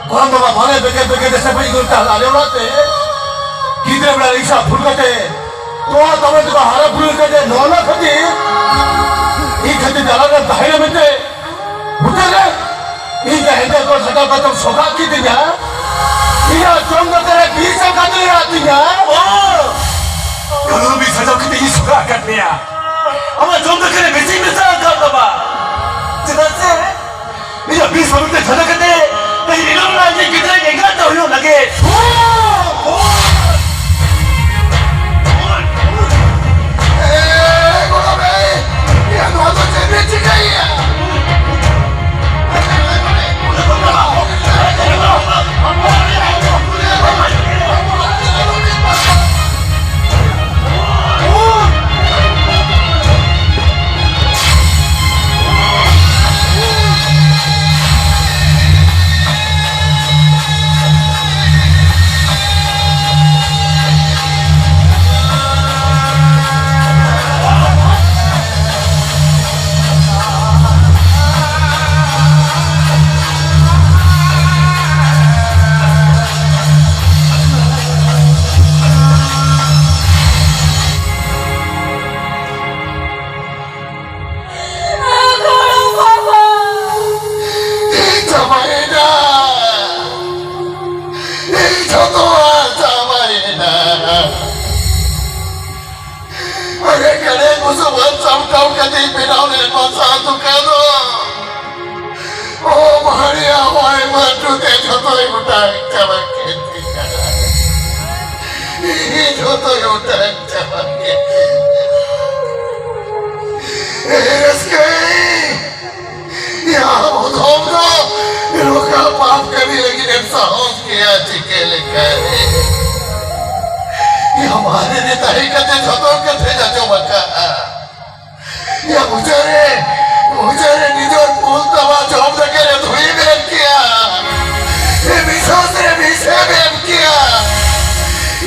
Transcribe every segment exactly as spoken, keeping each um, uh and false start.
ᱜᱚᱲᱚᱢ ᱵᱟᱵᱟ ᱵᱟᱞᱮ ᱵᱮᱜᱮ ᱵᱮᱜᱮ ᱫᱮᱥᱮ ᱯᱮ ᱤᱫᱤ ᱠᱟᱜ ᱟᱞᱮ ᱚᱲᱟᱜ ᱛᱮ᱾ ᱜᱤᱫᱽᱨᱟᱹ ᱵᱮᱲᱟ ᱨᱮ ᱤᱥᱟ ᱵᱷᱩᱞ ᱠᱟᱛᱮ ᱛᱚᱣᱟ ᱛᱟᱵᱮ ᱛᱮᱠᱚ ᱦᱟᱨᱟ ᱵᱩᱨᱩ ᱠᱟᱛᱮ ᱱᱚᱣᱟ ᱱᱟ ᱠᱷᱟᱹᱛᱤᱨ ᱤᱧ ᱠᱷᱟᱹᱛᱤᱨ ᱛᱮ ᱟᱞᱟᱫᱟ ᱛᱟᱦᱮᱸ ᱢᱮᱱᱛᱮ ᱵᱩᱡᱷᱟᱹᱣ ᱞᱮ᱾ ᱤᱧ ᱫᱚ ᱦᱮᱸᱫᱮ ᱠᱚ ᱥᱟᱡᱟᱣ ᱠᱟᱛᱮᱢ ᱥᱚᱜᱟ ᱠᱤᱫᱤᱧᱟ᱾ ᱤᱧᱟᱜ ᱡᱚᱢ ᱫᱚ ᱛᱮᱨᱮ ᱵᱤᱥ ᱮᱢ ᱠᱟᱛᱮ ᱟᱹᱛᱤᱧᱟ᱾ ᱚ! ᱠᱟᱹᱞᱩ ᱵᱤᱥ ᱥᱟᱡᱟᱣ ᱠᱟᱛᱮ ᱤᱧ ᱥᱚᱜᱟ ᱟᱠᱟᱫ ᱢᱮᱭᱟ᱾ ᱟᱢᱟᱜ ᱡᱚᱢ ᱫᱚ ᱛᱮᱨᱮ ᱵᱤᱥ ᱤᱧ ᱢᱮᱥᱟ ᱟᱠᱟᱫ ᱛᱟᱢᱟ᱾ ᱪᱮᱫᱟᱜ ᱥᱮ ᱤᱧᱟᱜ ᱵᱤᱥ ᱵᱟᱹᱱᱩᱜ ᱛᱮ ᱡᱷᱟᱫᱟ ᱠᱟᱛᱮ ᱛᱮᱦᱮᱧ ᱤᱧ ᱨᱮᱱ ᱜᱤᱫᱽᱨᱟᱹ ᱮᱸᱜᱟᱛ ᱦᱩᱭᱩᱜ ᱞᱟᱹᱜᱤᱫ᱾ ᱮ, ᱜᱚᱲᱚᱢ ᱮ, ᱤᱭᱟᱹ, ᱱᱚᱣᱟ ᱫᱚ ᱪᱮᱫ ᱮ ᱪᱤᱠᱟᱹᱭᱮᱭᱟ? ᱪᱟᱵᱟᱭᱮᱱᱟ᱾ ᱤᱧ ᱡᱷᱚᱛᱚᱣᱟᱜ ᱪᱟᱵᱟᱭᱮᱱᱟ᱾ ᱚᱱᱮ ᱜᱟᱹᱰᱤ ᱵᱩᱥᱩᱵ ᱟᱨ ᱥᱟᱢᱴᱟᱣ ᱠᱟᱛᱮ ᱵᱮᱱᱟᱣ ᱞᱮᱫ ᱱᱚᱣᱟ ᱥᱟᱶ ᱫᱚᱠᱟᱱ ᱫᱚ, ᱚ ᱵᱷᱟᱹᱲᱤᱭᱟ ᱦᱚᱭ ᱵᱷᱟᱹᱴᱩ ᱛᱮ ᱡᱷᱚᱛᱚᱭ ᱚᱴᱟᱝ ᱪᱟᱵᱟ ᱠᱮᱫ ᱛᱤᱧᱟ᱾ ᱤᱧ ᱡᱷᱚᱛᱚᱭ ᱚᱴᱟᱝ ᱪᱟᱵᱟ ᱠᱮᱫ ᱛᱤᱧᱟ᱾ ᱮ ᱨᱟᱹᱥᱠᱟᱹᱭ! ᱭᱟ ᱚᱫᱷᱚᱢ ᱫᱚ ᱱᱚᱝᱠᱟ ᱯᱟᱯ ᱠᱟᱹᱢᱤ ᱞᱟᱹᱜᱤᱫ ᱮᱢ ᱥᱟᱦᱚᱥ ᱠᱮᱭᱟ ᱪᱤᱠᱟᱹ ᱞᱮᱠᱟᱨᱮ? ᱭᱟ ᱵᱟᱦᱨᱮ ᱨᱮ ᱛᱟᱦᱮᱸ ᱠᱟᱛᱮ ᱡᱷᱚᱛᱚ ᱠᱟᱛᱷᱟᱧ ᱟᱸᱡᱚᱢ ᱟᱠᱟᱫᱼᱟ᱾ ᱭᱟ ᱢᱩᱪᱟᱹᱫᱨᱮ, ᱢᱩᱪᱟᱹᱫᱨᱮ ᱱᱤᱡᱚᱨ ᱯᱩᱞ ᱛᱟᱣᱟ ᱡᱚᱢ ᱞᱟᱹᱜᱤᱫ ᱮ ᱫᱷᱩᱭᱤᱢ ᱮᱢ ᱠᱮᱭᱟ᱾ ᱮ ᱵᱤᱥᱟᱥ ᱨᱮ ᱵᱤᱥᱮᱢ ᱮᱢ ᱠᱮᱭᱟ᱾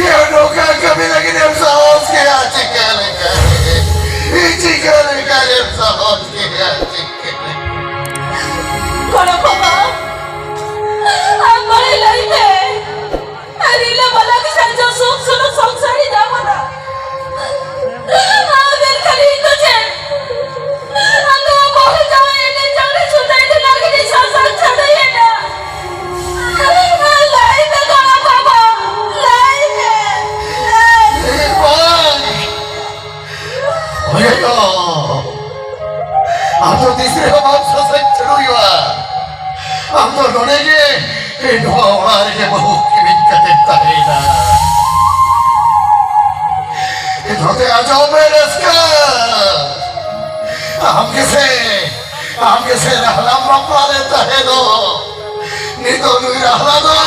ᱭᱟ ᱱᱚᱝᱠᱟ ᱠᱟᱹᱢᱤ ᱞᱟᱹᱜᱤᱫ ᱮᱢ ᱥᱟᱦᱚᱥ ᱠᱮᱭᱟ ᱪᱤᱠᱟᱹ ᱞᱮᱠᱟᱨᱮ? ᱪᱤᱠᱟᱹ ᱞᱮᱠᱟᱨᱮᱢ ᱥᱟᱦᱚᱥ ᱠᱮᱭᱟ? ᱪᱤᱠᱟᱹ ᱞᱮᱠᱟᱨᱮ? ᱜᱚᱲᱚᱢ ᱵᱟᱵᱟ, ᱚᱸᱰᱮ ᱜᱮ ᱱᱚᱣᱟ ᱚᱲᱟᱜ ᱨᱮᱜᱮ ᱵᱟᱹᱦᱩ ᱠᱤᱨᱤᱧ ᱠᱟᱛᱮ ᱛᱟᱦᱮᱸᱭᱮᱱᱟ᱾ ᱱᱚᱛᱮ ᱟᱸᱡᱚᱢ ᱢᱮ ᱨᱟᱹᱥᱠᱟᱹ, ᱟᱢ ᱜᱮᱥᱮ, ᱟᱢ ᱜᱮᱥᱮ ᱨᱟᱦᱞᱟᱢ ᱵᱟᱯᱞᱟ ᱞᱮᱱ ᱛᱟᱦᱮᱸ ᱫᱚ᱾ ᱱᱤᱛᱚᱜ ᱱᱩᱭ ᱨᱟᱦᱞᱟ ᱫᱚ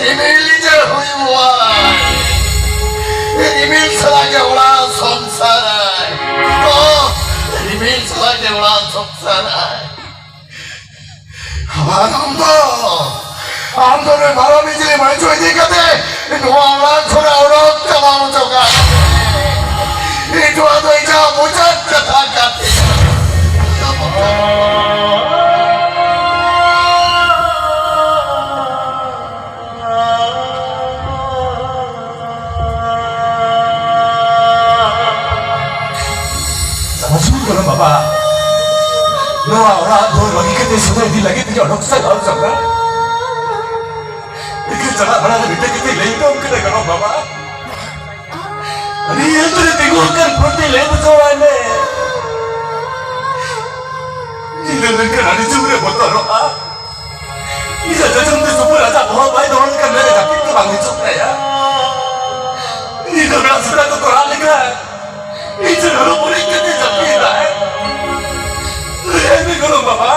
ᱨᱤᱢᱤᱞ ᱤᱧᱮ ᱦᱩᱭᱩᱜᱼᱟ᱾ ᱨᱤᱢᱤᱞ ᱥᱟᱞᱟᱜ ᱜᱮ ᱚᱲᱟᱜ ᱥᱚᱝᱥᱟᱨᱟᱭ᱾ ᱚ, ᱨᱤᱢᱤᱞ ᱥᱟᱞᱟᱜ ᱜᱮ ᱚᱲᱟᱜ ᱥᱚᱝᱥᱟᱨᱟᱭ᱾ ᱟᱨ ᱟᱢ ᱫᱚ, ᱟᱢ ᱫᱚ ᱱᱩᱭ ᱵᱟᱨᱚ ᱵᱤᱡᱽᱞᱤ ᱢᱟᱹᱭᱪᱩ ᱤᱫᱤ ᱠᱟᱛᱮ ᱱᱚᱣᱟ ᱚᱲᱟᱜ ᱠᱷᱚᱱᱟᱜ ᱚᱰᱚᱠ ᱪᱟᱞᱟᱣ ᱦᱚᱪᱚ ᱠᱟᱜ ᱢᱮ᱾ ᱱᱚᱣᱟ ᱫᱚ ᱤᱧᱟᱹᱜ ᱢᱩᱪᱟᱹᱫ ᱠᱟᱛᱷᱟ ᱠᱟᱱ ᱛᱤᱧᱟ᱾ ᱥᱟᱢᱟᱡᱤᱠ ᱜᱚᱲᱚ ᱵᱟᱵᱟ, ᱱᱚᱣᱟ ᱚᱲᱟᱜ ᱫᱩᱣᱟᱹᱨ ᱵᱟᱹᱜᱤ ᱠᱟᱛᱮ ᱥᱚᱫᱚᱭ ᱤᱫᱤ ᱞᱟᱹᱜᱤᱫ ᱛᱮ ᱚᱰᱚᱠ ᱥᱟᱜᱟᱣ ᱪᱟᱞᱟᱜ᱾ ᱮᱠᱷᱮᱱ ᱪᱟᱞᱟᱜ ᱵᱟᱲᱟ ᱨᱮ ᱢᱤᱫᱴᱮᱡ ᱠᱟᱛᱷᱟᱧ ᱞᱟᱹᱭ ᱦᱚᱴᱚ ᱠᱟᱫᱟ ᱜᱚᱲᱚ ᱵᱟᱵᱟ᱾ ᱩᱱᱤ ᱧᱮᱞ ᱛᱮ ᱛᱤᱸᱜᱩ ᱟᱠᱟᱱ ᱯᱷᱩᱨᱛᱤ ᱞᱟᱹᱭ ᱵᱩᱡᱷᱟᱹᱣᱟᱭ ᱢᱮ᱾ ᱧᱤᱫᱟᱹ ᱞᱮᱱᱠᱷᱟᱱ ᱟᱹᱰᱤ ᱡᱳᱨ ᱮ ᱵᱚᱛᱚᱨᱚᱜᱼᱟ᱾ ᱤᱧᱟᱹᱜ ᱡᱚᱡᱚᱢ ᱛᱮ ᱥᱩᱯᱩᱨ ᱟᱡᱟᱜ ᱵᱚᱦᱚᱜ ᱵᱟᱭ ᱫᱚᱦᱚ ᱞᱮᱠᱷᱟᱱ ᱢᱮᱫ ᱨᱮ ᱡᱟᱹᱯᱤᱫ ᱫᱚ ᱵᱟᱝ ᱦᱤᱡᱩᱜ ᱛᱟᱭᱟ᱾ ᱧᱤᱫᱟᱹ ᱵᱮᱲᱟ ᱥᱮᱸᱫᱽᱨᱟ ᱠᱚ ᱠᱚᱨᱟᱣ ᱞᱮᱠᱷᱟᱱ ᱤᱧ ᱴᱷᱮᱱ ᱦᱚᱨᱚ ᱵᱚᱨᱤ ᱠᱟᱛᱮ ᱡᱟᱹᱯᱤᱫᱟᱭ᱾ ᱞᱟᱹᱭᱟᱭ ᱢᱮ ᱜᱚᱲᱚᱢ ᱵᱟᱵᱟ,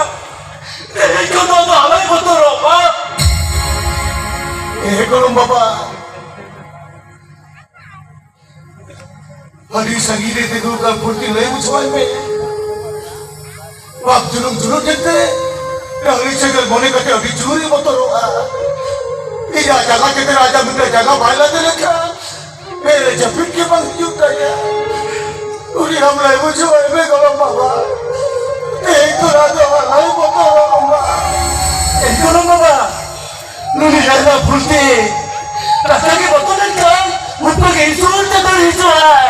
ᱛᱮᱦᱮᱧ ᱠᱷᱚᱱ ᱫᱚ ᱟᱫᱚ ᱟᱞᱚᱭ ᱵᱚᱛᱚᱨᱚᱜ ᱢᱟ᱾ ᱦᱮᱸ ᱜᱚᱲᱚᱢ ᱵᱟᱵᱟ, ᱟᱹᱰᱤ ᱥᱟᱺᱜᱤᱧ ᱨᱮ ᱛᱤᱸᱜᱩ ᱠᱟᱱ ᱯᱷᱩᱨᱛᱤ ᱞᱟᱹᱭ ᱵᱩᱡᱷᱟᱹᱣᱟᱭ ᱢᱮ᱾ ᱵᱟᱯ ᱡᱩᱞᱩᱢ ᱡᱩᱞᱩᱢ ᱧᱮᱞᱛᱮ ᱰᱟᱝᱨᱤ ᱥᱮᱸᱜᱮᱞ ᱢᱚᱱᱮ ᱠᱟᱛᱮ ᱟᱹᱰᱤ ᱡᱳᱨ ᱮ ᱵᱚᱛᱚᱨᱚᱜᱼᱟ᱾ ᱤᱧᱟᱜ ᱡᱟᱸᱜᱟ ᱪᱮᱛᱟᱱ ᱨᱮ ᱟᱡᱟᱜ ᱢᱤᱫᱴᱟᱝ ᱡᱟᱸᱜᱟ ᱵᱟᱭ ᱞᱟᱫᱮ ᱞᱮᱠᱷᱟᱱ ᱢᱮᱫ ᱨᱮ ᱡᱟᱹᱯᱤᱫ ᱜᱮ ᱵᱟᱝ ᱦᱤᱡᱩᱜ ᱛᱟᱭᱟ᱾ ᱩᱱᱤ ᱟᱢ ᱞᱟᱹᱭ ᱵᱩᱡᱷᱟᱹᱣᱟᱭ ᱢᱮ ᱜᱚᱲᱚᱢ ᱵᱟᱵᱟ᱾ ᱛᱮᱦᱮᱧ ᱠᱷᱚᱱ ᱟᱫᱚ ᱟᱞᱚᱭ ᱵᱚᱛᱚᱨᱚᱜ ᱢᱟ᱾ ᱮ ᱜᱚᱲᱚᱢ ᱵᱟᱵᱟ, ᱱᱩᱭ ᱨᱟᱡᱟ ᱵᱷᱩᱞᱛᱮ ᱴᱟᱴᱠᱟ ᱜᱮ ᱵᱚᱛᱚᱨ ᱞᱮᱱᱠᱷᱟᱱ ᱩᱯᱟᱹ ᱜᱮ ᱤᱥᱩᱨ ᱛᱮ ᱫᱟᱹᱲ ᱦᱤᱡᱩᱜᱼᱟᱭ᱾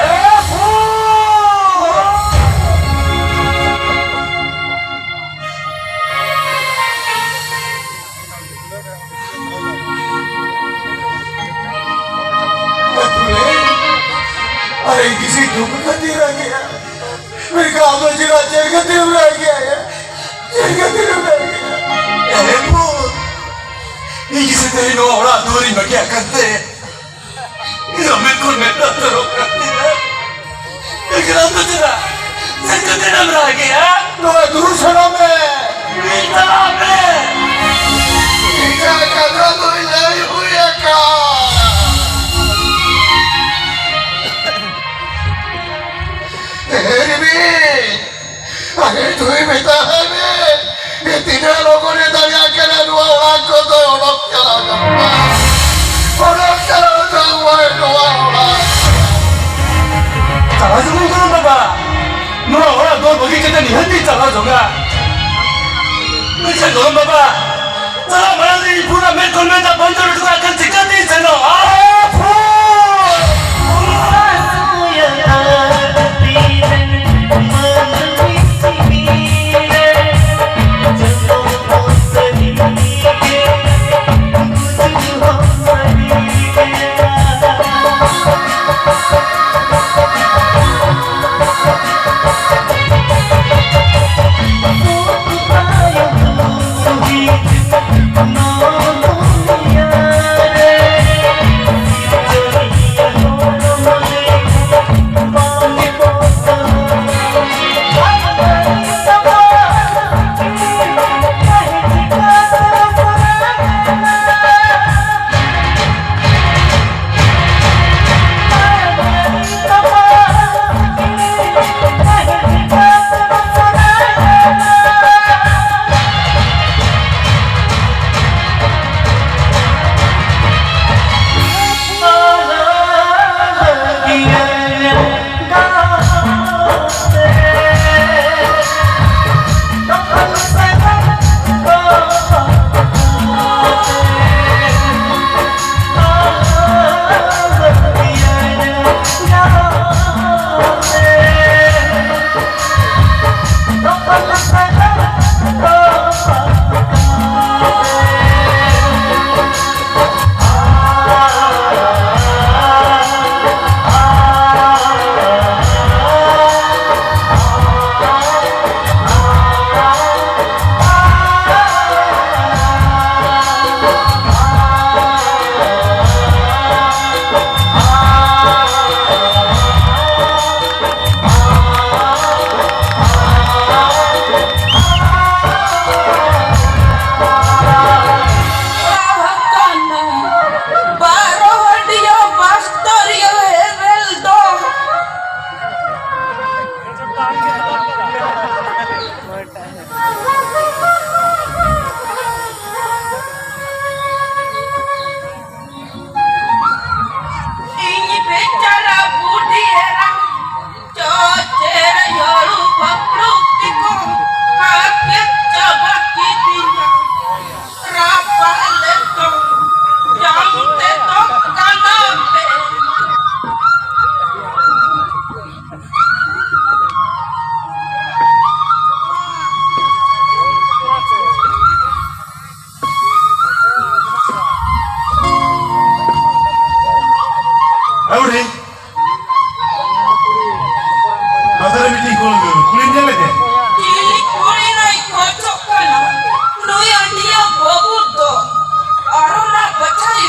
ᱟᱨᱮ ᱠᱤᱥᱤ ᱫᱩᱠ ᱠᱷᱟᱹᱛᱤᱨ ᱨᱟᱜᱮᱜᱼᱟ᱾ ᱢᱮᱱᱠᱷᱟᱱ ᱟᱢ ᱫᱚ ᱪᱮᱫᱟᱜ, ᱪᱮᱫ ᱠᱷᱟᱹᱛᱤᱨ ᱮᱢ ᱨᱟᱜᱮᱜᱼᱟ? ᱪᱮᱫ ᱠᱷᱟᱹᱛᱤᱨ ᱮᱢ ᱨᱟᱜᱮᱜᱼᱟ? ᱮ ᱯᱩᱛ, ᱛᱮᱦᱮᱧ ᱱᱚᱣᱟ ᱚᱲᱟᱜ ᱫᱩᱣᱟᱹᱨᱤᱧ ᱵᱟᱹᱜᱤᱭᱟᱜ ᱠᱟᱱᱛᱮ ᱤᱧ ᱫᱚ ᱢᱮᱫ ᱠᱷᱚᱱ ᱢᱮᱫ ᱫᱟᱜ ᱡᱚᱨᱚᱜ ᱠᱟᱱ ᱛᱤᱧᱟ᱾ ᱮᱱᱠᱷᱟᱱ ᱟᱢ ᱫᱚ ᱪᱮᱫᱟᱜ ᱥᱮᱱ ᱠᱟᱛᱮ ᱮᱢ ᱨᱟᱜᱮᱜᱼᱟ? ᱱᱚᱣᱟ ᱫᱩᱨ ᱥᱟᱱᱟᱢ ᱢᱮ᱾ ᱤᱧ ᱪᱟᱞᱟᱜ ᱢᱮ᱾ ᱤᱧᱟᱹᱜ ᱠᱟᱛᱷᱟ ᱫᱚ ᱞᱟᱹᱭ ᱦᱩᱭ ᱟᱠᱟᱱ᱾ ᱦᱮ ᱨᱤᱢᱤᱞ, ᱟᱨᱮ ᱫᱷᱩᱭ ᱢᱮᱛᱟᱭ ᱢᱮ, ᱛᱤᱱᱟᱹᱜ ᱞᱚᱜᱚᱱᱮ ᱫᱟᱲᱮᱭᱟᱜ ᱠᱟᱱᱟ ᱱᱚᱣᱟ ᱚᱲᱟᱜ ᱠᱷᱚᱱ ᱫᱚ ᱚᱰᱚᱠ ᱪᱟᱞᱟᱣ ᱠᱟᱱᱟ᱾ ᱚᱰᱚᱠ ᱪᱟᱞᱟᱣ ᱠᱟᱱᱟ ᱱᱚᱣᱟ ᱚᱲᱟᱜ᱾ ᱪᱟᱞᱟᱣ ᱡᱚᱝ ᱠᱟᱱᱟ ᱵᱟᱵᱟ, ᱱᱚᱣᱟ ᱚᱲᱟᱜ ᱫᱚ ᱵᱟᱹᱜᱤ ᱠᱟᱛᱮ ᱱᱤᱦᱟᱹᱛ ᱤᱧ ᱪᱟᱞᱟᱣ ᱡᱚᱝᱟ᱾ ᱢᱮᱱᱠᱷᱟᱱ ᱜᱚᱲᱚᱢ ᱵᱟᱵᱟ, ᱪᱟᱞᱟᱜ ᱢᱟᱲᱟᱝ ᱨᱮ ᱤᱧ ᱯᱩᱨᱟᱹ ᱢᱮᱫ ᱠᱷᱚᱱ ᱢᱮᱫ ᱫᱟᱜ ᱵᱟᱧᱪᱟᱣ ᱦᱚᱴᱚ ᱠᱟᱜ ᱠᱷᱟᱱ ᱪᱤᱠᱟᱹᱛᱤᱧ ᱥᱮᱱᱚᱜᱼᱟ? ᱟᱨᱮ ᱯᱷᱩ! ᱟᱹᱣᱨᱤ᱾ ᱱᱚᱛᱮ ᱨᱮ ᱢᱤᱫᱴᱤᱡ ᱠᱩᱲᱤ, ᱠᱩᱲᱤᱢ ᱧᱮᱞ ᱞᱮᱫᱮᱭᱟ? ᱪᱤᱞᱤ ᱠᱩᱲᱤ ᱱᱚᱭ ᱠᱷᱚᱡᱚᱜ ᱠᱟᱱᱟ? ᱱᱩᱭ ᱟᱹᱰᱤᱭᱟ ᱵᱟᱹᱵᱩ ᱫᱚ᱾ ᱟᱨ ᱚᱱᱟ ᱵᱟᱪᱷᱟᱭ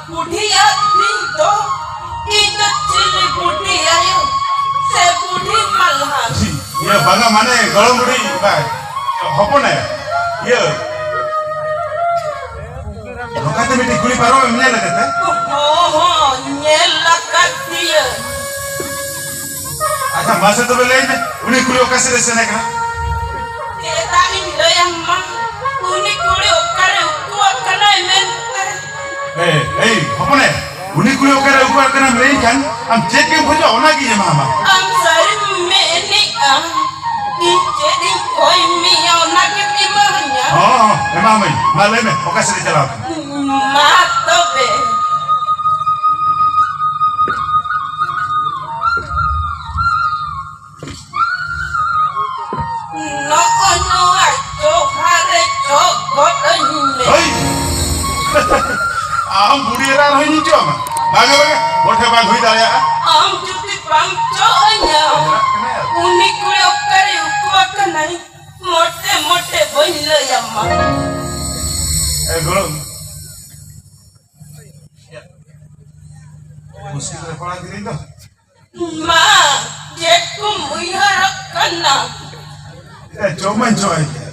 ᱵᱩᱰᱷᱤᱭᱟᱜ ᱛᱤᱧ ᱫᱚ᱾ ᱤᱧ ᱫᱚ ᱪᱤᱞᱤ ᱵᱩᱰᱷᱤ ᱟᱭᱳ ᱥᱮ ᱵᱩᱰᱷᱤ ᱢᱟᱞᱦᱟᱱ? ᱤᱭᱟᱹ, ᱵᱟᱝᱟ, ᱢᱟᱱᱮ ᱜᱚᱲᱚᱢ ᱵᱩᱰᱷᱤ, ᱵᱟᱭ, ᱦᱚᱯᱚᱱ ᱟᱭᱳ᱾ ᱤᱭᱟᱹ, ᱱᱚᱝᱠᱟᱛᱮ ᱢᱤᱫᱴᱤᱡ ᱠᱩᱲᱤ ᱯᱟᱨᱚᱢ ᱮᱢ ᱧᱮᱞ ᱟᱠᱟᱫ ᱛᱮ? ᱦᱚᱸ, ᱦᱚᱸ, ᱧᱮᱞ ᱟᱠᱟᱫ ᱜᱤᱭᱟᱹᱧ᱾ ᱟᱪᱪᱷᱟ, ᱢᱟᱥᱮ ᱛᱚᱵᱮ ᱞᱟᱹᱭ ᱢᱮ, ᱩᱱᱤ ᱠᱩᱲᱤ ᱚᱠᱟ ᱥᱮᱫ ᱮ ᱥᱮᱱ ᱟᱠᱟᱱᱟ? ᱪᱮᱫᱟᱜ ᱤᱧ ᱞᱟᱹᱭᱟᱢ ᱢᱟ? ᱩᱱᱤ ᱠᱩᱲᱤ ᱚᱠᱟᱨᱮ ᱩᱠᱩ ᱟᱠᱟᱱᱟᱭ ᱢᱮᱱᱛᱮ? ᱮᱭ, ᱮᱭ, ᱦᱚᱯᱚᱱ ᱮ, ᱩᱱᱤ ᱠᱩᱲᱤ ᱚᱠᱟᱨᱮ ᱩᱠᱩ ᱟᱠᱟᱱᱟᱢ ᱞᱟᱹᱭᱟᱹᱧ ᱠᱷᱟᱱ, ᱟᱢ ᱪᱮᱫ ᱜᱮᱢ ᱠᱷᱚᱡᱚᱜᱼᱟ, ᱚᱱᱟᱜᱤᱧ ᱮᱢᱟᱢᱟ᱾ ᱟᱢ ᱥᱟᱹᱨᱤᱢ ᱢᱮᱱᱮᱜᱼᱟ, ᱤᱧ ᱪᱮᱫ ᱤᱧ ᱠᱷᱚᱭ ᱢᱮᱭᱟ, ᱚᱱᱟ ᱜᱮᱢ ᱮᱢᱟᱹᱧᱟ? ᱦᱚᱸ, ᱦᱚᱸ, ᱮᱢᱟᱢᱟᱹᱧ᱾ ᱢᱟ ᱞᱟᱹᱭ ᱢᱮ, ᱚᱠᱟ ᱥᱮᱫ ᱮ ᱪᱟᱞᱟᱣ ᱟᱠᱟᱱᱟ? ᱢᱟ ᱛᱚᱵᱮ᱾ ᱱᱚᱜᱼᱚ ᱱᱚᱣᱟ ᱡᱚᱦᱟ ᱨᱮ ᱪᱚᱜ ᱜᱚᱫ ᱟᱹᱧ ᱢᱮ᱾ ᱦᱳᱭ! ᱟᱢ ᱵᱩᱰᱷᱤ ᱮᱨᱟ ᱨᱮᱦᱚᱸ ᱤᱧ ᱪᱚᱜ ᱟᱢᱟ? ᱵᱟᱝᱟ, ᱵᱟᱝᱟ, ᱢᱚᱴᱷᱮ ᱵᱟᱝ ᱦᱩᱭ ᱫᱟᱲᱮᱭᱟᱜᱼᱟ᱾ ᱟᱢ ᱡᱩᱫᱤ ᱵᱟᱢ ᱪᱚᱜ ᱟᱹᱧᱟ, ᱪᱟᱞᱟᱜ ᱠᱟᱱᱟᱭ ᱟᱨ ᱩᱱᱤ ᱠᱩᱲᱤ ᱚᱠᱟᱨᱮ ᱩᱠᱩ ᱟᱠᱟᱱᱟᱭ? ᱢᱚᱴᱮ ᱢᱚᱴᱮ ᱵᱟᱹᱧ ᱞᱟᱹᱭ ᱟᱢᱟ᱾ ᱮ ᱜᱚᱲᱚᱢ, ᱢᱩᱥᱠᱤᱞ ᱨᱮ ᱯᱟᱲᱟᱣ ᱠᱤᱫᱤᱧ ᱫᱚ᱾ ᱢᱟ, ᱪᱮᱫ ᱠᱚᱢ ᱩᱭᱦᱟᱹᱨᱚᱜ ᱠᱟᱱᱟ? ᱮ, ᱪᱚᱜ ᱢᱟᱧ ᱪᱚᱜ ᱟᱭ ᱜᱮ᱾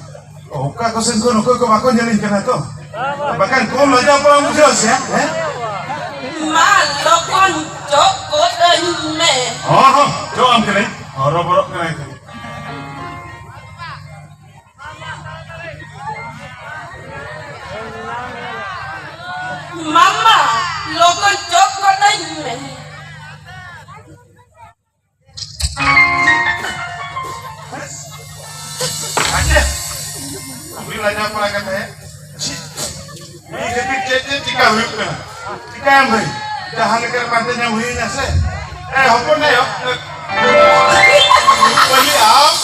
ᱚᱠᱟ ᱠᱚ ᱥᱮᱱ ᱠᱷᱚᱱ ᱚᱠᱚᱭ ᱠᱚ ᱵᱟᱠᱚ ᱧᱮᱞᱤᱧ ᱠᱟᱱᱟ ᱛᱚ᱾ ᱵᱟᱠᱷᱟᱱ ᱠᱚᱢ ᱞᱟᱡᱟᱣ ᱯᱟᱲᱟᱢ ᱵᱩᱡᱷᱟᱹᱣᱟ ᱥᱮ, ᱦᱮᱸ? ᱢᱟ, ᱞᱚᱜᱚᱱ ᱪᱚᱜ ᱜᱚᱫ ᱟᱹᱧ ᱢᱮ᱾ ᱦᱚᱸ, ᱦᱚᱸ, ᱪᱚᱜ ᱟᱢ ᱠᱟᱹᱱᱟᱹᱧ᱾ ᱦᱚᱨᱚᱵᱚᱨᱚᱜ ᱠᱟᱱᱟᱭ ᱠᱷᱟᱹᱞᱤ᱾ ᱢᱟᱢᱟ, ᱞᱚᱜᱚᱱ ᱪᱚᱜ ᱜᱚᱫ ᱟᱹᱧ ᱢᱮ᱾ ᱟᱪᱪᱷᱟ᱾ ᱟᱹᱰᱤ ᱞᱟᱡᱟᱣ ᱯᱟᱲᱟ ᱠᱟᱛᱷᱟ ᱦᱮᱸ᱾ ᱪᱮᱫ? ᱱᱤᱭᱟᱹ ᱠᱷᱟᱹᱛᱤᱨ ᱪᱮᱫ ᱪᱮᱫ ᱪᱤᱠᱟ ᱦᱩᱭᱩᱜ ᱠᱟᱱᱟ? ᱪᱤᱠᱟᱭᱟᱢ ᱵᱷᱟᱹᱭ? ᱡᱟᱦᱟᱸ ᱞᱮᱠᱟ ᱨᱮ ᱯᱟᱱᱛᱮ ᱧᱟᱢ ᱦᱩᱭ ᱮᱱᱟ ᱥᱮ? ᱮ, ᱦᱚᱯᱚᱱ ᱟᱭᱳ᱾ ᱵᱟᱹᱞᱤ ᱟᱢ᱾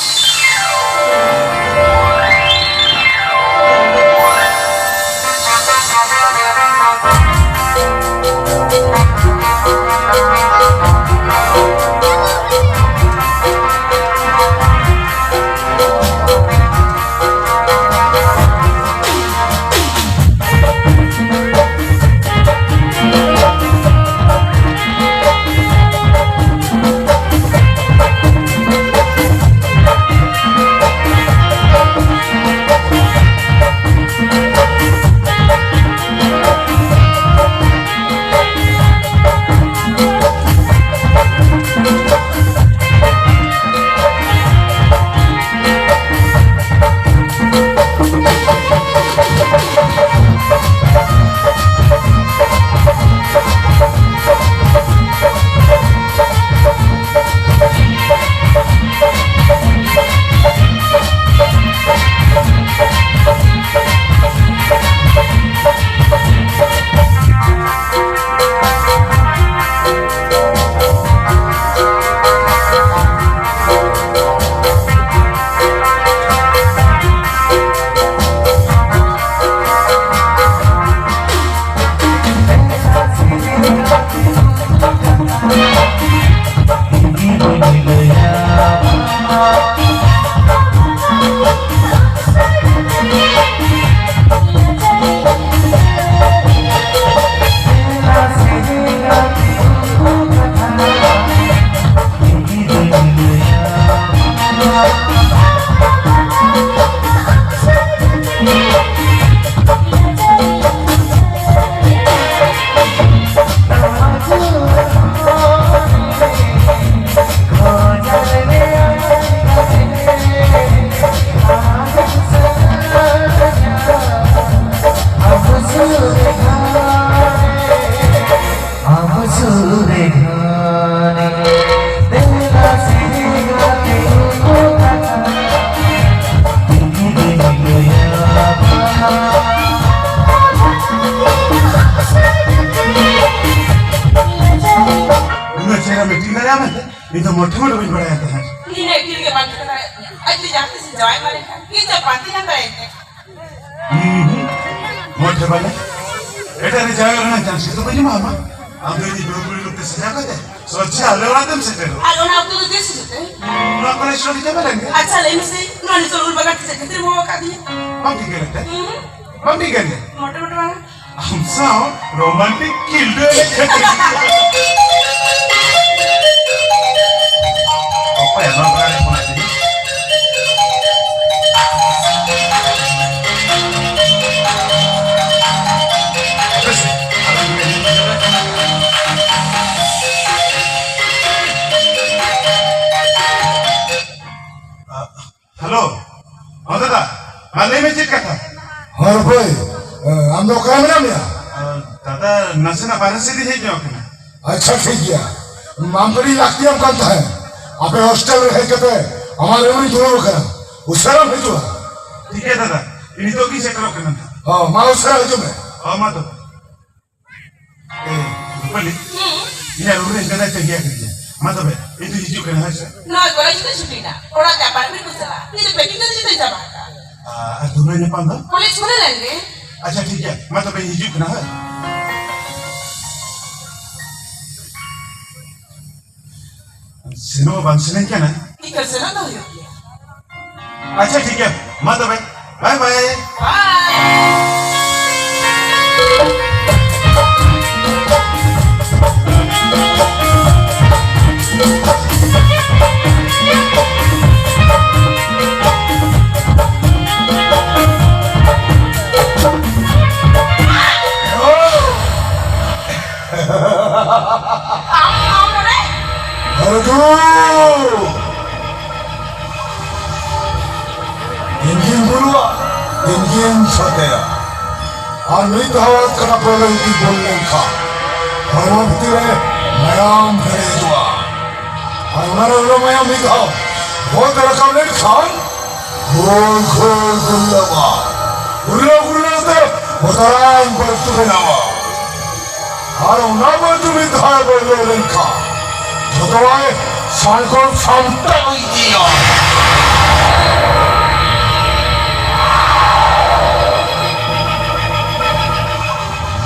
ᱢᱮᱱᱛᱮ ᱤᱧ ᱫᱚ ᱢᱚᱴᱷᱮ ᱢᱚᱴᱷᱮ ᱵᱟᱹᱧ ᱵᱟᱲᱟᱭᱟ ᱛᱟᱦᱮᱸᱫ᱾ ᱤᱧ ᱮᱠᱴᱤᱝ ᱜᱮ ᱵᱟᱝ ᱴᱷᱤᱠᱟᱹ ᱫᱟᱲᱮᱭᱟᱜ ᱠᱟᱱᱟ᱾ ᱟᱡ ᱡᱩᱫᱤ ᱡᱟᱦᱟᱸ ᱛᱤᱥ ᱡᱟᱶᱟᱭ ᱮᱢᱟᱱ ᱞᱮᱱᱠᱷᱟᱱ ᱤᱧ ᱫᱚ ᱵᱟᱝ ᱛᱤᱧ ᱫᱟᱲᱮᱭᱟᱜ ᱠᱟᱱᱟ᱾ ᱦᱩᱸ, ᱦᱩᱸ᱾ ᱢᱚᱴᱷᱮ ᱵᱟᱞᱮ᱾ ᱮᱴᱟᱜ ᱨᱮ ᱡᱟᱶᱟᱭ ᱨᱮᱱᱟᱜ ᱪᱟᱱᱥ ᱜᱮᱛᱚ ᱵᱟᱹᱧ ᱮᱢᱟᱢᱟ᱾ ᱟᱢ ᱫᱚ ᱤᱧ ᱵᱟᱹᱦᱩ ᱠᱩᱲᱤ ᱨᱩᱯ ᱛᱮ ᱥᱟᱡᱟᱣ ᱠᱟᱛᱮ ᱥᱚᱡᱷᱮ ᱟᱞᱮ ᱚᱲᱟᱜ ᱛᱮᱢ ᱥᱮᱴᱮᱨᱚᱜᱼᱟ᱾ ᱟᱨ ᱚᱱᱟ ᱚᱠᱛᱚ ᱫᱚ ᱛᱤᱥ ᱦᱤᱡᱩᱜ ᱛᱮ? ᱱᱚᱣᱟ ᱠᱚᱞᱮᱡᱽ ᱥᱴᱳᱨᱤ ᱪᱟᱵᱟ ᱞᱮᱱ ᱜᱮ᱾ ᱟᱪᱪᱷᱟ, ᱞᱟᱹᱭ ᱢᱮᱥᱮ, ᱱᱚᱣᱟ ᱱᱤᱛᱚᱜ ᱩᱞ ᱵᱟᱜᱟᱱ ᱛᱮ ᱪᱮᱫ ᱠᱷᱟᱹᱛᱤᱨ ᱮᱢ ᱦᱚᱦᱚ ᱟᱠᱟᱫᱤᱧᱟ? ᱵᱟᱢ ᱴᱷᱤᱠᱟᱹ ᱞᱮᱫ ᱛᱮ? ᱦᱩᱸ᱾ ᱵᱟᱢ ᱴᱷᱤᱠᱟᱹ ᱞᱮᱫ? ᱢᱚᱴᱮ ᱢᱚᱴᱮ ᱵᱟᱝ᱾ ᱟᱢ ᱥᱟᱶ ᱨᱳᱢᱟᱱᱴᱤᱠ ᱠᱷᱤᱞᱰᱩ ᱮᱱᱮᱡ ᱠᱷᱟᱹᱛᱤᱨ᱾ ᱚᱠᱚᱭ ᱱᱚᱣᱟ ᱵᱟᱜᱟᱱ ᱨᱮ ᱯᱷᱳᱱ ᱟᱭ ᱛᱮ? ᱦᱟᱯᱮ ᱥᱮ, ᱟᱨ ᱢᱤᱫ ᱜᱷᱟᱹᱲᱤᱡ᱾ ᱦᱮᱞᱳ, ᱦᱚᱸ ᱫᱟᱫᱟ, ᱢᱟ ᱞᱟᱹᱭ ᱢᱮ ᱪᱮᱫ ᱠᱟᱛᱷᱟ? ᱦᱚᱨ ᱵᱷᱟᱹᱭ, ᱟᱢ ᱫᱚ ᱚᱠᱟᱨᱮ ᱢᱮᱱᱟᱜ ᱢᱮᱭᱟ? ᱟᱨ ᱫᱟᱫᱟ, ᱱᱟᱥᱮᱱᱟᱜ ᱵᱟᱨᱦᱮ ᱥᱮᱫ ᱤᱧ ᱦᱮᱡ ᱧᱚᱜ ᱟᱠᱟᱱᱟ᱾ ᱟᱪᱪᱷᱟ, ᱴᱷᱤᱠ ᱜᱮᱭᱟ, ᱟᱢ ᱠᱟᱹᱴᱤᱡ ᱞᱟᱹᱠᱛᱤᱭᱟᱢ ᱠᱟᱱ ᱛᱟᱦᱮᱸᱫ᱾ ᱟᱯᱮ ᱦᱳᱥᱴᱮᱞ ᱨᱮ ᱦᱮᱡ ᱠᱟᱛᱮ ᱟᱢᱟᱜ ᱨᱩᱢ ᱨᱤᱧ ᱫᱩᱲᱩᱵ ᱟᱠᱟᱱᱟ᱾ ᱩᱥᱟᱹᱨᱟᱢ ᱦᱤᱡᱩᱜᱼᱟ᱾ ᱴᱷᱤᱠ ᱜᱮᱭᱟ ᱫᱟᱫᱟ, ᱤᱧ ᱱᱤᱛᱚᱜ ᱜᱤᱧ ᱥᱮᱴᱮᱨᱚᱜ ᱠᱟᱱᱟ ᱱᱟᱦᱟᱜ᱾ ᱦᱚᱸ, ᱢᱟ ᱩᱥᱟᱹᱨᱟ ᱦᱤᱡᱩᱜ ᱢᱮ᱾ ᱦᱚᱸ, ᱢᱟ ᱛᱚᱵᱮ᱾ ᱮ, ᱨᱩᱯᱟᱞᱤ, ᱦᱩᱸ᱾ ᱤᱧᱟᱹᱜ ᱨᱩᱢ ᱨᱮ ᱤᱧ ᱫᱟᱫᱟᱭ ᱛᱟᱺᱜᱤ ᱟᱠᱟᱫᱤᱧᱟ᱾ ᱢᱟ ᱛᱚᱵᱮ, ᱤᱧ ᱫᱚ ᱦᱤᱡᱩᱜ ᱠᱟᱱᱟ, ᱦᱮᱸ ᱥᱮ? ᱱᱚᱣᱟ ᱠᱚᱞᱮᱡᱽ ᱫᱚ ᱪᱷᱩᱴᱤ ᱮᱱᱟ᱾ ᱚᱲᱟᱜ ᱛᱮ ᱟᱯᱟᱨᱴᱢᱮᱱᱴ ᱠᱚ ᱪᱟᱞᱟᱜᱼᱟ᱾ ᱤᱧ ᱫᱚ ᱯᱮᱠᱤᱝ ᱠᱟᱛᱮ ᱡᱚᱛᱚᱧ ᱪᱟᱵᱟ ᱟᱠᱟᱫᱼᱟ᱾ ᱟ, ᱟᱨ ᱫᱩᱞᱦᱟᱹ ᱧᱟᱯᱟᱢ ᱫᱚ? ᱠᱚᱞᱮᱡᱽ ᱠᱷᱩᱞᱟᱹ ᱞᱮᱱ ᱜᱮ᱾ ᱟᱪᱪᱷᱟ, ᱴᱷᱤᱠ ᱜᱮᱭᱟ᱾ ᱢᱟ ᱛᱚᱵᱮ, ᱤᱧ ᱦᱤᱡᱩᱜ ᱠᱟᱱᱟ, ᱦᱳᱭ᱾ ᱥᱮᱱᱚᱜ ᱵᱟᱝ ᱥᱟᱱᱟᱧ ᱠᱟᱱᱟ᱾ ᱴᱷᱤᱠ ᱜᱮᱭᱟ, ᱥᱮᱱᱚᱜ ᱫᱚ ᱦᱩᱭᱩᱜ ᱜᱮᱭᱟ᱾ ᱟᱪᱪᱷᱟ, ᱴᱷᱤᱠ ᱜᱮᱭᱟ, ᱢᱟ ᱛᱚᱵᱮ, ᱵᱟᱭ ᱵᱟᱭ᱾ ᱵᱟᱭ᱾ ᱟᱢ, ᱟᱢ ᱱᱚᱰᱮ? ᱦᱟᱹᱨᱫᱩ! ᱤᱧ ᱜᱤᱧ ᱵᱩᱨᱩᱣᱟ, ᱤᱧ ᱜᱤᱧ ᱥᱟᱹᱛᱮᱭᱟ᱾ ᱟᱨ ᱢᱤᱫ ᱫᱷᱟᱣ ᱠᱟᱴᱟ ᱯᱟᱹᱣᱨᱟᱹ ᱡᱩᱫᱤ ᱵᱚᱞ ᱞᱮᱱᱠᱷᱟᱱ, ᱦᱚᱲᱢᱚ ᱵᱷᱤᱛᱤᱨ ᱨᱮ ᱢᱟᱭᱟᱢ ᱯᱮᱨᱮᱡᱚᱜᱼᱟ᱾ ᱟᱨ ᱚᱱᱟ ᱨᱮ ᱢᱟᱭᱟᱢ ᱢᱤᱫ ᱫᱷᱟᱣ ᱵᱚᱞ ᱛᱮ ᱨᱟᱠᱟᱵ ᱞᱮᱱᱠᱷᱟᱱ, ᱜᱳᱞ ᱜᱳᱞ ᱜᱩᱨᱞᱟᱹᱣᱟ᱾ ᱜᱩᱨᱞᱟᱹᱣ ᱜᱩᱨᱞᱟᱹᱣ ᱛᱮ ᱵᱚᱛᱚᱨᱟᱱ ᱵᱟᱹᱨᱰᱩ ᱵᱮᱱᱟᱣᱟ᱾ ᱟᱨ ᱚᱱᱟ ᱵᱟᱹᱨᱰᱩ ᱢᱤᱫ ᱫᱷᱟᱣ ᱵᱚᱞᱚ ᱞᱮᱱᱠᱷᱟᱱ, ᱡᱚᱛᱚᱣᱟᱭ ᱥᱟᱞᱠᱚᱢ ᱥᱟᱢᱴᱟᱣ ᱤᱫᱤᱭᱟ᱾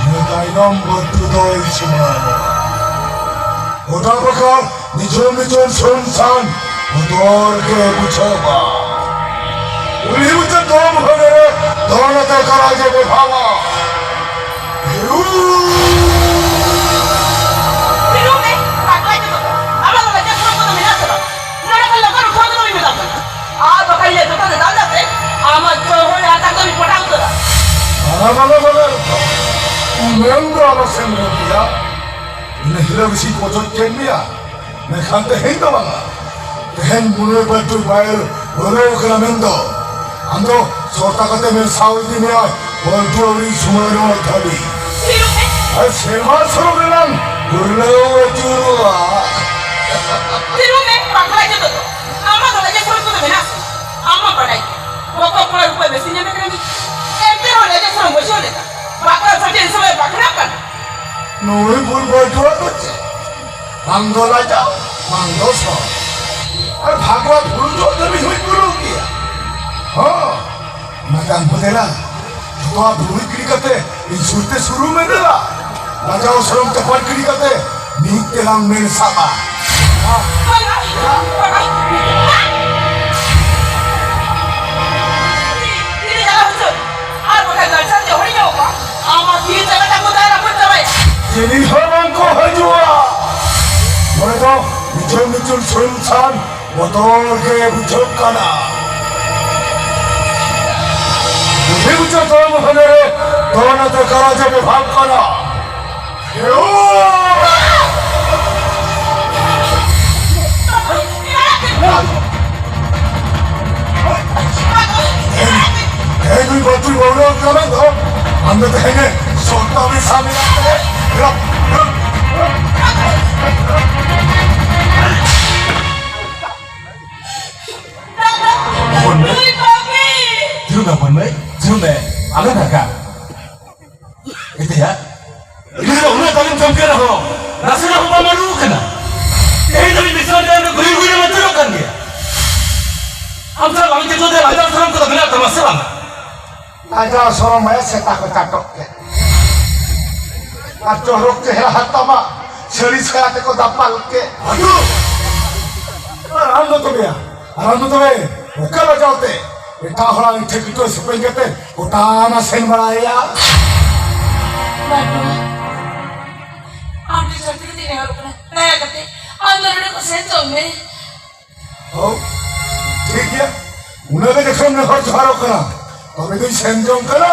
ᱤᱱᱟᱹ ᱛᱟᱭᱱᱚᱢ ᱵᱟᱹᱴᱩ ᱫᱚᱭ ᱥᱩᱢᱟᱹᱱᱚᱜᱼᱟ᱾ ᱜᱚᱴᱟ ᱯᱟᱠᱟ ᱱᱤᱡᱷᱩᱢ ᱱᱤᱡᱷᱩᱢ ᱥᱩᱱᱥᱟᱱ ᱵᱚᱛᱚᱨ ᱜᱮ ᱵᱩᱡᱷᱟᱹᱣᱟ᱾ ᱩᱱᱤ ᱢᱩᱪᱟᱹᱫ ᱫᱚᱢ ᱦᱟᱹᱱᱮ ᱨᱮ ᱫᱚᱱ ᱟᱛᱮ ᱠᱟᱨᱟᱡᱽ ᱮ ᱵᱮᱵᱷᱟᱣᱟ᱾ ᱛᱤᱸᱜᱩ ᱢᱮ, ᱯᱟᱜᱽᱞᱟ ᱡᱚᱛᱚ ᱠᱚ᱾ ᱟᱢᱟᱜ ᱫᱚ ᱞᱟᱡᱟ ᱥᱚᱨᱚᱢ ᱠᱚᱫᱚ ᱢᱮᱱᱟᱜ ᱥᱮ ᱵᱟᱝ? ᱱᱚᱰᱮ ᱠᱷᱚᱱ ᱞᱚᱜᱚᱱ ᱩᱴᱷᱟᱹᱣ ᱫᱚ ᱵᱟᱹᱧ ᱢᱮᱛᱟᱢ ᱠᱟᱱᱟ᱾ ᱟᱨ ᱵᱟᱠᱷᱟᱡ ᱤᱧ ᱞᱟᱡᱟ ᱠᱚ ᱫᱟᱞ ᱠᱟᱛᱮ ᱟᱢᱟᱜ ᱡᱚᱦᱚᱲ ᱦᱟᱛᱟᱝ ᱫᱚᱧ ᱯᱚᱴᱟᱣ ᱩᱛᱟᱹᱨᱟ᱾ ᱵᱟᱝᱟ, ᱵᱟᱝᱟ, ᱵᱟᱝᱟ, ᱩᱢᱮᱨ ᱫᱚ ᱟᱞᱚ ᱥᱮᱱ ᱜᱚᱫ ᱜᱮᱭᱟ᱾ ᱤᱱᱟᱹ ᱦᱤᱞᱳᱜ ᱜᱮᱥᱮᱧ ᱯᱚᱪᱚᱡ ᱠᱮᱫ ᱢᱮᱭᱟ, ᱢᱮᱱᱠᱷᱟᱱ ᱛᱮᱦᱮᱧ ᱫᱚ ᱵᱟᱝᱟ᱾ ᱛᱮᱦᱮᱧ ᱢᱩᱱᱟᱹ ᱵᱟᱹᱴᱩ ᱵᱟᱭ ᱵᱚᱞᱚ ᱠᱟᱱᱟ ᱢᱮᱱᱫᱚ, ᱟᱢ ᱫᱚ ᱥᱚᱨᱛᱟ ᱠᱟᱛᱮ ᱢᱮ ᱥᱟᱶ ᱤᱫᱤ ᱢᱮᱭᱟ, ᱵᱚᱞᱴᱩ ᱟᱹᱣᱨᱤ ᱥᱩᱢᱟᱹᱱᱚᱜ ᱫᱷᱟᱹᱵᱤᱡ᱾ ᱛᱷᱤᱨᱚᱜ ᱢᱮ᱾ ᱟᱨ ᱥᱮᱨᱢᱟ ᱥᱚᱨᱚᱜ ᱨᱮᱱᱟᱝ ᱜᱩᱨᱞᱟᱹᱣ ᱟᱹᱪᱩᱨᱚᱜᱼᱟ᱾ ᱛᱷᱤᱨᱚᱜ ᱢᱮ, ᱯᱟᱜᱽᱞᱟ ᱡᱚᱛᱚ ᱫᱚ᱾ ᱟᱢᱟᱜ ᱫᱚ ᱞᱟᱡᱟ ᱥᱚᱨᱚᱢ ᱠᱚᱫᱚ ᱢᱮᱱᱟᱜ ᱥᱮ? ᱟᱢ ᱢᱟ ᱵᱟᱰᱟᱭ ᱜᱮ᱾ ᱵᱚᱠᱚ ᱠᱚᱲᱟ ᱨᱩᱯᱟᱹ ᱵᱮᱥᱤ ᱧᱟᱢᱮ ᱠᱟᱱᱟ᱾ ᱮᱱᱛᱮ ᱨᱮᱦᱚᱸ ᱞᱟᱡᱟ ᱥᱚᱨᱚᱢ ᱵᱟᱹᱪᱩᱜ ᱞᱮᱠᱟ᱾ ᱵᱟᱯᱞᱟ ᱥᱟᱹᱠᱷᱤ ᱥᱚᱢᱚᱭ ᱵᱟᱠᱷᱨᱟ ᱠᱟᱱᱟ᱾ ᱱᱩᱭ ᱵᱩᱞ ᱵᱟᱹᱴᱩᱣᱟᱹ ᱫᱚ ᱪᱮᱫ? ᱵᱟᱝ ᱫᱚ ᱞᱟᱡᱟᱣ, ᱵᱟᱝ ᱫᱚ ᱥᱚᱨᱚᱢ᱾ ᱟᱨ ᱵᱷᱟᱜᱽᱣᱟᱛ ᱦᱩᱲᱩ ᱡᱚᱜ ᱫᱷᱟᱹᱵᱤᱡ ᱦᱚᱸᱭ ᱯᱩᱨᱟᱹᱣ ᱜᱮᱭᱟ᱾ ᱦᱚᱸ, ᱢᱟᱨᱟᱝ ᱵᱚᱫᱮᱞᱟ, ᱡᱚᱛᱚᱣᱟᱜ ᱵᱩᱲᱩᱡ ᱜᱤᱰᱤ ᱠᱟᱛᱮ ᱤᱧ ᱥᱩᱨ ᱛᱮ ᱥᱩᱨᱩ ᱢᱮ ᱫᱮᱞᱟ᱾ ᱞᱟᱡᱟᱣ ᱥᱚᱨᱚᱢ ᱪᱟᱯᱟᱫ ᱜᱤᱰᱤ ᱠᱟᱛᱮ ᱢᱤᱫ ᱛᱮᱞᱟᱝ ᱢᱮᱱ ᱥᱟᱵᱟ᱾ ᱵᱟᱝᱟ, ᱵᱟᱝᱟ᱾ ᱛᱤᱨᱮ ᱪᱟᱞᱟᱣ ᱦᱚᱪᱚ? ᱟᱨ ᱵᱟᱠᱷᱟᱡ ᱜᱟᱲᱥᱟᱱ ᱛᱮ ᱦᱚᱲᱤᱧ ᱧᱟᱢ ᱠᱚᱣᱟ᱾ ᱟᱢᱟᱜ ᱛᱤ ᱡᱟᱸᱜᱟ ᱛᱟᱠᱚ ᱫᱟᱜ ᱨᱟᱹᱯᱩᱫ ᱪᱟᱵᱟᱭᱟ᱾ ᱪᱤᱞᱤ ᱦᱚᱸ ᱵᱟᱝ ᱠᱚ ᱦᱤᱡᱩᱜᱼᱟ᱾ ᱱᱚᱰᱮ ᱫᱚ ᱱᱤᱪᱚᱞ ᱱᱤᱪᱚᱞ ᱥᱩᱱᱥᱟᱱ ᱵᱚᱛᱚᱨ ᱜᱮ ᱵᱩᱡᱷᱟᱹᱜ ᱠᱟᱱᱟ᱾ ᱵᱩᱰᱷᱤ ᱵᱩᱪᱷᱟᱹ ᱫᱚᱞ ᱢᱚᱦᱚᱞᱮ ᱨᱮ ᱫᱚᱞ ᱟᱛᱮ ᱠᱟᱨᱟᱡᱽ ᱮ ᱵᱮᱵᱷᱟᱜ ᱠᱟᱱᱟ᱾ ᱮᱭ ᱱᱩᱭ ᱵᱟᱹᱛᱩᱭ ᱵᱟᱹᱣᱲᱟᱹ ᱠᱟᱱᱟ ᱫᱚ, ᱟᱢ ᱫᱚ ᱛᱮᱦᱮᱧ ᱥᱚᱨᱛᱟᱣᱤ ᱥᱟᱢᱤᱞ ᱠᱟᱛᱮ ᱱᱩᱭ ᱵᱟᱹᱵᱤ! ᱡᱩᱨᱩ ᱫᱚ ᱵᱚᱱ ᱢᱮ, ᱡᱩᱨᱩ ᱢᱮ, ᱟᱞᱚ ᱫᱟᱜᱟ᱾ ᱤᱫᱤᱭᱟ᱾ ᱤᱫᱤ ᱫᱚ ᱩᱱᱟᱹᱜ ᱛᱟᱞᱤᱢ ᱪᱚᱢᱠᱮ ᱨᱮᱦᱚᱸ, ᱱᱟᱥᱮ ᱨᱮᱦᱚᱸ ᱵᱟᱢ ᱟᱹᱨᱩ ᱠᱟᱱᱟ᱾ ᱢᱤᱥᱨᱟ ᱰᱮᱢ ᱨᱮ ᱜᱩᱭᱩᱨ ᱜᱩᱭᱩᱨ ᱮᱢ ᱟᱹᱪᱩᱨᱚᱜ ᱠᱟᱱ ᱜᱮᱭᱟ᱾ ᱟᱢ ᱥᱟᱞᱟᱜ ᱵᱟᱝ ᱪᱮᱫ ᱞᱟᱡᱟᱣ ᱥᱚᱨᱚᱢ ᱠᱚᱫᱚ ᱢᱮᱱᱟᱜ ᱛᱟᱢᱟ ᱥᱮ ᱵᱟᱝ? ᱞᱟᱡᱟᱣ ᱥᱚᱨᱚᱢ ᱢᱟᱭᱟ ᱥᱮᱛᱟ ᱠᱚ ᱪᱟᱴᱚᱜ ᱠᱮᱫ᱾ ᱟᱨ ᱪᱚᱨᱚᱠ ᱪᱮᱦᱨᱟ ᱦᱟᱛᱟᱢᱟ ᱥᱟᱹᱲᱤ ᱥᱟᱭᱟ ᱛᱮᱠᱚ ᱫᱟᱯᱟᱞ ᱠᱮᱫ᱾ ᱟᱫᱚ ᱟᱨ ᱟᱢ ᱫᱚ ᱛᱚᱵᱮᱭᱟ? ᱟᱨ ᱟᱢ ᱫᱚ ᱛᱚᱵᱮ ᱚᱠᱟ ᱞᱟᱡᱟᱣ ᱛᱮ ᱮᱴᱟᱜ ᱦᱚᱲᱟᱜ ᱤᱴᱷᱟᱹ ᱠᱤᱴᱷᱟᱹ ᱥᱮᱯᱮᱧ ᱠᱟᱛᱮ ᱜᱚᱴᱟ ᱱᱟ ᱥᱮᱱ ᱵᱟᱲᱟᱭᱟ? ᱵᱟᱹᱱᱩᱜᱼᱟ᱾ ᱟᱢ ᱴᱷᱮᱱ ᱥᱟᱹᱨᱤ ᱠᱟᱛᱮ ᱱᱮᱦᱚᱨᱚᱜ ᱠᱟᱱᱟ, ᱫᱟᱭᱟ ᱠᱟᱛᱮ ᱟᱢ ᱫᱚ ᱱᱚᱰᱮ ᱠᱷᱚᱱ ᱥᱮᱱ ᱪᱟᱞᱟᱜ ᱢᱮ᱾ ᱦᱚᱸ, ᱴᱷᱤᱠ ᱜᱮᱭᱟ᱾ ᱩᱱᱟᱹᱜ ᱜᱮ ᱡᱚᱠᱷᱚᱱ ᱱᱮᱦᱚᱨ ᱡᱚᱦᱟᱨᱚᱜ ᱠᱟᱱᱟ, ᱛᱚᱵᱮ ᱫᱚᱧ ᱥᱮᱱ ᱡᱚᱝ ᱠᱟᱱᱟ᱾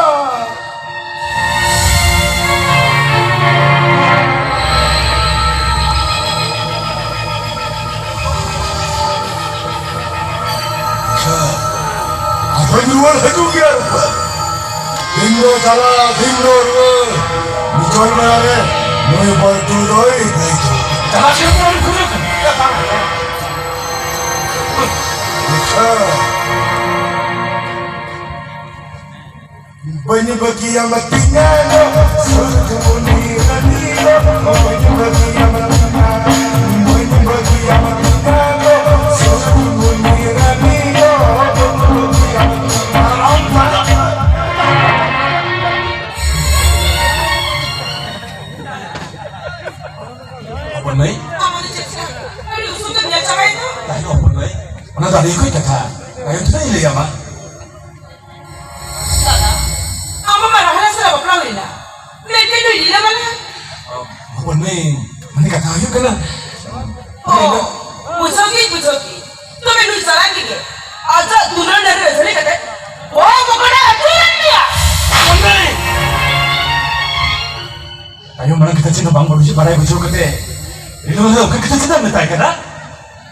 ᱟᱪᱪᱷᱟ, ᱟᱫᱚᱧ ᱨᱩᱣᱟᱹᱲ ᱦᱤᱡᱩᱜ ᱜᱮᱭᱟ ᱨᱩᱯᱟᱹ᱾ ᱫᱤᱱ ᱫᱚ ᱪᱟᱞᱟᱜ, ᱫᱤᱱ ᱫᱚ ᱨᱩᱣᱟᱹᱲ᱾ ᱵᱤᱪᱚᱞ ᱵᱮᱲᱟ ᱨᱮ ᱱᱩᱭ ᱵᱚᱞᱴᱩ ᱫᱚᱭ ᱵᱟᱹᱭ ᱫᱚ᱾ ᱪᱟᱞᱟᱜ ᱥᱮᱱᱚᱜ ᱫᱚ ᱟᱹᱰᱤ ᱠᱷᱩᱵ ᱠᱟᱱᱟ᱾ ᱟᱪᱪᱷᱟ᱾ ᱵᱟᱹᱧ ᱵᱟᱹᱜᱤᱭᱟᱢ ᱛᱤᱧᱟ ᱫᱚ ᱥᱩᱨᱡᱩᱢᱩᱱᱤ ᱨᱟᱱᱤ ᱫᱚ, ᱵᱟᱹᱧ ᱵᱟᱹᱜᱤᱭᱟᱢ ᱛᱤᱧᱟ, ᱵᱟᱹᱧ ᱵᱟᱹᱜᱤᱭᱟᱢ ᱛᱤᱧᱟ ᱫᱚ ᱥᱩᱨᱡᱩᱢᱩᱱᱤ ᱨᱟᱱᱤ ᱫᱚ, ᱵᱟᱹᱧ ᱵᱟᱹᱜᱤᱭᱟᱢ ᱛᱤᱧᱟ᱾ ᱦᱚᱯᱚᱱ ᱢᱟᱹᱭ᱾ ᱟᱢ ᱫᱚ ᱪᱮᱫ ᱪᱮᱦᱨᱟ ᱟᱹᱰᱤ ᱩᱥᱩᱞ ᱛᱮᱢ ᱧᱮᱞ ᱪᱟᱵᱟᱭᱮᱱ ᱫᱚ? ᱛᱟᱭᱚᱢ ᱦᱚᱯᱚᱱ ᱢᱟᱹᱭ, ᱚᱱᱟ ᱫᱚ ᱟᱹᱰᱤ ᱚᱠᱚᱡ ᱠᱟᱛᱷᱟ, ᱛᱟᱭᱚᱢ ᱛᱮᱫᱚᱧ ᱞᱟᱹᱭ ᱟᱢᱟ᱾ ᱫᱟᱫᱟ, ᱟᱢ ᱢᱟ ᱨᱟᱦᱞᱟ ᱥᱟᱞᱟᱜ ᱵᱟᱯᱞᱟ ᱦᱩᱭᱱᱟ, ᱢᱮᱱᱠᱷᱟᱱ ᱱᱩᱭ ᱨᱤᱞᱟᱹᱢᱟᱞᱟ? ᱦᱚᱯᱚᱱ ᱢᱟᱹᱭ, ᱢᱟᱱᱮ ᱠᱟᱛᱷᱟ ᱦᱩᱭᱩᱜ ᱠᱟᱱᱟ, ᱚ, ᱵᱩᱡᱷᱟᱹᱣ ᱠᱤᱧ, ᱵᱩᱡᱷᱟᱹᱣ ᱠᱤᱧ᱾ ᱛᱚᱵᱮ ᱱᱩᱭ ᱪᱟᱞᱟᱠ ᱜᱮ ᱟᱡᱟᱜ ᱫᱩᱞᱟᱹᱲ ᱰᱟᱹᱦᱤ ᱨᱮ ᱡᱷᱟᱹᱞᱤ ᱠᱟᱛᱮ ᱵᱚᱦᱚᱜ ᱢᱚᱠᱚᱰᱟ ᱟᱹᱪᱩᱨᱮᱱ ᱢᱮᱭᱟ᱾ ᱦᱚᱯᱚᱱ ᱢᱟᱹᱭ! ᱛᱟᱭᱚᱢ ᱢᱟᱲᱟᱝ ᱠᱟᱛᱷᱟ ᱪᱮᱫ ᱦᱚᱸ ᱵᱟᱝ ᱵᱩᱡᱷᱟᱹᱣ, ᱵᱟᱲᱟᱭ ᱵᱩᱡᱷᱟᱹᱣ ᱠᱟᱛᱮ ᱨᱤᱞᱟᱹᱢᱟᱞᱟ ᱚᱱᱠᱟ ᱠᱟᱛᱷᱟ ᱪᱮᱫᱟᱜ ᱮᱢ ᱢᱮᱛᱟᱭ ᱠᱟᱱᱟ?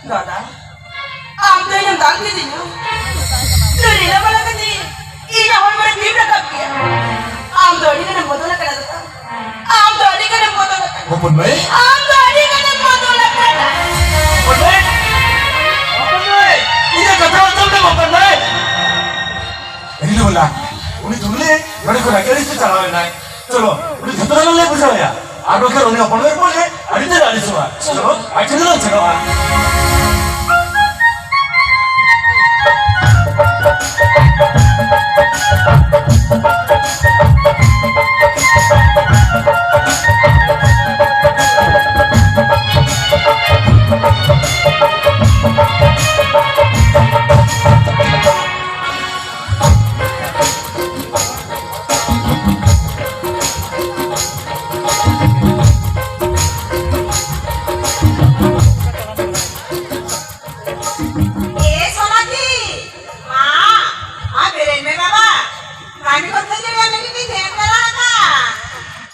ᱫᱟᱫᱟ, ᱟᱢ ᱫᱚ ᱤᱧᱮᱢ ᱫᱟᱞ ᱠᱤᱫᱤᱧᱟ᱾ ᱫᱟᱹᱲ ᱞᱟᱜᱟ ᱞᱟᱜᱟ ᱛᱮ ᱤᱧᱟᱜ ᱦᱚᱲᱢᱚ ᱨᱮ ᱵᱤᱢ ᱨᱟᱠᱟᱵ ᱠᱮᱜᱼᱟ᱾ ᱟᱢ ᱫᱚ ᱟᱹᱰᱤ ᱜᱟᱱᱮᱢ ᱵᱚᱫᱚᱞ ᱟᱠᱟᱱᱟ ᱫᱟᱫᱟ᱾ ᱟᱢ ᱫᱚ ᱟᱹᱰᱤ ᱜᱟᱱᱮᱢ ᱵᱚᱫᱚᱞ ᱟᱠᱟᱱᱟ᱾ ᱦᱚᱯᱚᱱ ᱢᱟᱹᱭ᱾ ᱟᱢ ᱫᱚ ᱟᱹᱰᱤ ᱜᱟᱱᱮᱢ ᱵᱚᱫᱚᱞ ᱟᱠᱟᱱᱟ᱾ ᱦᱚᱯᱚᱱ ᱢᱟᱹᱭ᱾ ᱦᱚᱯᱚᱱ ᱢᱟᱹᱭ᱾ ᱤᱧᱟᱜ ᱠᱟᱛᱷᱟ ᱟᱸᱡᱚᱢ ᱢᱮ ᱦᱚᱯᱚᱱ ᱢᱟᱹᱭ᱾ ᱨᱤᱞᱟᱹᱢᱟᱞᱟ, ᱩᱱᱤ ᱫᱩᱞᱟᱹᱲ ᱱᱚᱰᱮ ᱠᱷᱚᱱ ᱨᱟᱹᱜᱤ ᱟᱹᱲᱤᱥ ᱛᱮ ᱪᱟᱞᱟᱣ ᱮᱱᱟᱭ᱾ ᱪᱚᱞᱚ, ᱩᱱᱤ ᱡᱷᱚᱛᱚ ᱞᱟᱝ ᱞᱟᱹᱭ ᱵᱩᱡᱷᱟᱹᱣ ᱟᱭᱟ᱾ ᱟᱨ ᱵᱟᱠᱷᱟᱱ ᱩᱱᱤ ᱦᱚᱯᱚᱱ ᱮᱨᱯᱚᱨ ᱜᱮ ᱟᱹᱰᱤ ᱛᱮᱫ ᱟᱹᱲᱤᱥᱚᱜᱼᱟ᱾ ᱪᱚᱞᱚ, ᱟᱡ ᱴᱷᱮᱱ ᱜᱮᱞᱟᱝ ᱥᱮᱱᱚᱜᱼᱟ᱾